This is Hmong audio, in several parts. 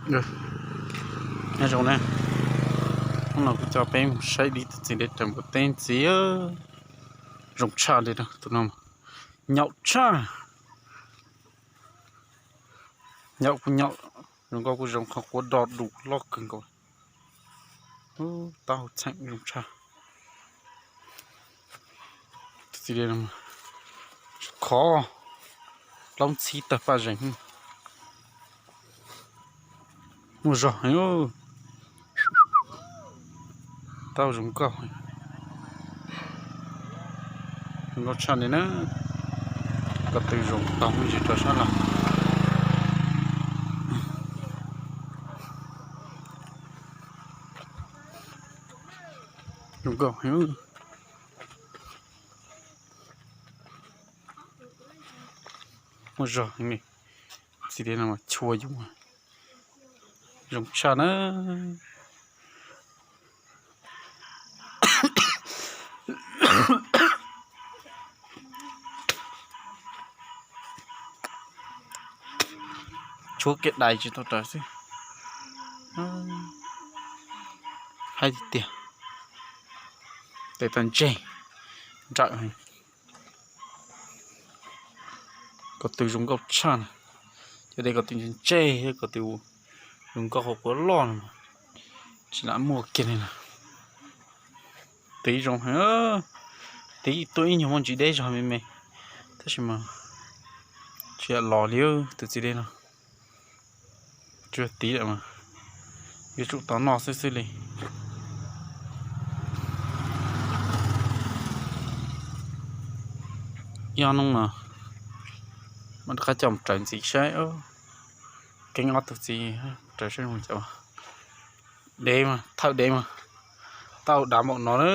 Nyob zoo na, hnub no kuv coj peb mus saib dib tus txiv dev raws npua teb ntxiv. Zoo tshaj li tus no, nyaum tshaj. Nyaum kuj nyaum, zoo nkauj kuj zoo, qhov quav do dus loj kawg nkaus. Taub hau txheem zoo tshaj. Khov, plaub ntxhib tawg paj zeeg. Muaj zog heev. Taub zoo nkauj, zoo nkauj tshaj li na. Ko tw zoo tau me ntsis rau sab lawm. Zoo nkauj heev. Muaj zog heev li. Txiv dev no mas chua yus, zoo tshaj na. Tshuav kev dais tsis tau raws xwb. Haib tiag tiag. Tes tag ntseg, nrawm heev. Ko tw zoo nkauj tshaj na. Cov dev ko tw ntseg ntseg, ko tw zoo nkauj hauv quav loj no tsis lam muaj kiag li na. Tiv zoo heev, tiv tuaj ib nyuag muaj ntsis deb zog me me, tab sis mas tsis yam los li tus txiv dev no. Tsuas tiv lawm mas yuav tsum tau noj xwb xwb li. Ib ob hnub no mam rov qab coj mus raws ntxiv saib. Keeb ob tug txiv raws saib zoo cas. Dev mas thawj dev mas tau dav npaum no na.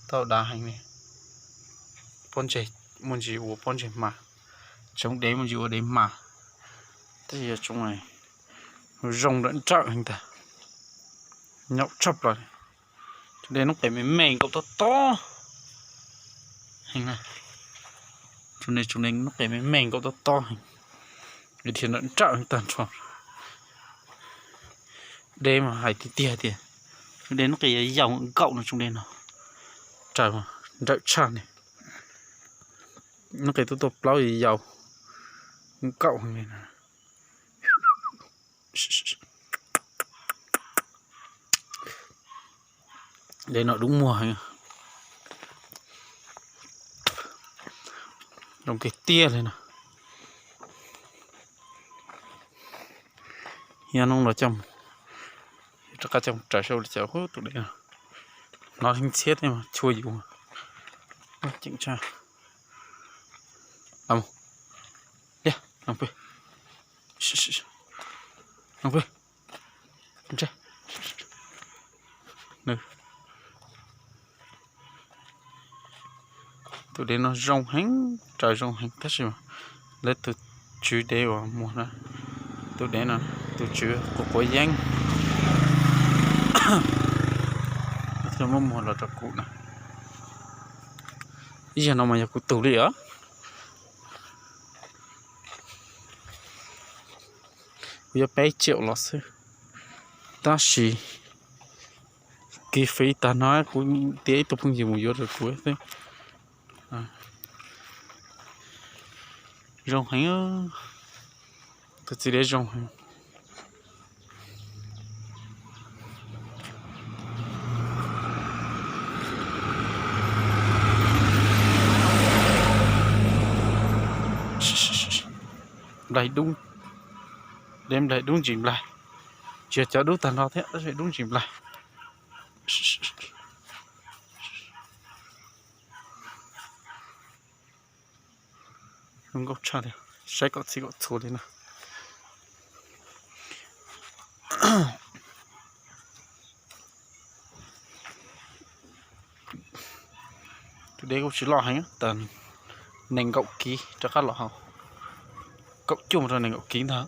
Tau dav heev li. Pob ntseg muaj ntsis ua pob ntseg hma, tsoov dev muaj ntsis ua dev hma. Tab sis yog tsoov zoo nrawm nrawm heev ntag. Nyaum tshaj plaws. Tsoov dev noob qes me me nkaus tob tob heev na. Tsoov dev, tsoov dev noob qes me me nkaus tob tob heev, dhia nrawm nrawm heev tag nrho. Dev mas hais tiag tiag tias tsoov dev noob qes yau nkaum no, tsoov dev no raws nrawm tshaj li. Noob qes tuaj tuaj plaub yau nkaum heev li. Dev no dub muag heev, zoo kiag tiag li no. Yog no los coj, rov qab coj raws saib ua li cas tus dev no. Hnov heev ntxhiab thiab mas chua yus. Ceeb tshaj. Los, mus, liaj, los pw, los pw. Tus dev no zoo heev, raws zoo heev tab sis mas lawv tus tswv dev uas muag na, tus dev no, tus tswv quav quav yeeb, thiaj muab muag los rau kuv na. Ib zaug no mas yog kuv tug li os. Kuv yuav peb triệu los xwb, tab sis kinh phí tag no kuv tias ib tug phooj ywg mus yuav rau kuv xwb. Zoo heev, tus txiv dev zoo heev. Nplaig dub, dev nplaig dub ntsis nplaig, tsis yog cov dub tag nrho thiab tab sis dub ntsis nplaig. Zoo nkauj tshaj li, saib kom txhij kom txhua li na. Tus dev kuj tsis loj heev, tag nees nkaum kiv rov qab los hauv, kaum cuaj mus rau nees nkaum kiv ntag.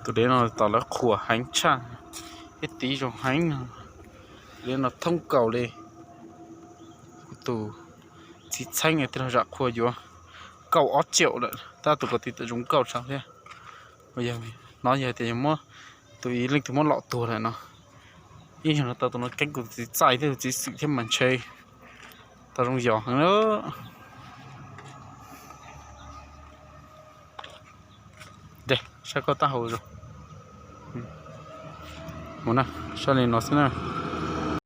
Tus dev no tos lawv qhuas heev tshaj, ib tiv zoo heev no. Tus dev no thoob kaus li, tus txiv txheeb tij laug Zam Qhua yuav kaum ob tsiaum lawm, tab tus ko tij tawm zoo nkauj tshaj thiab. Yog no yog tias yog muab tus ib leej twg muab lom tuag lawm no, ib yog no tau tus no keeb kuv tus txiv txaij thiab tus txiv xwm thiab mas ntshe tau zoo yos heev lawm. De, saib koj taub hau zoo. Mus na, saib li no xwb na.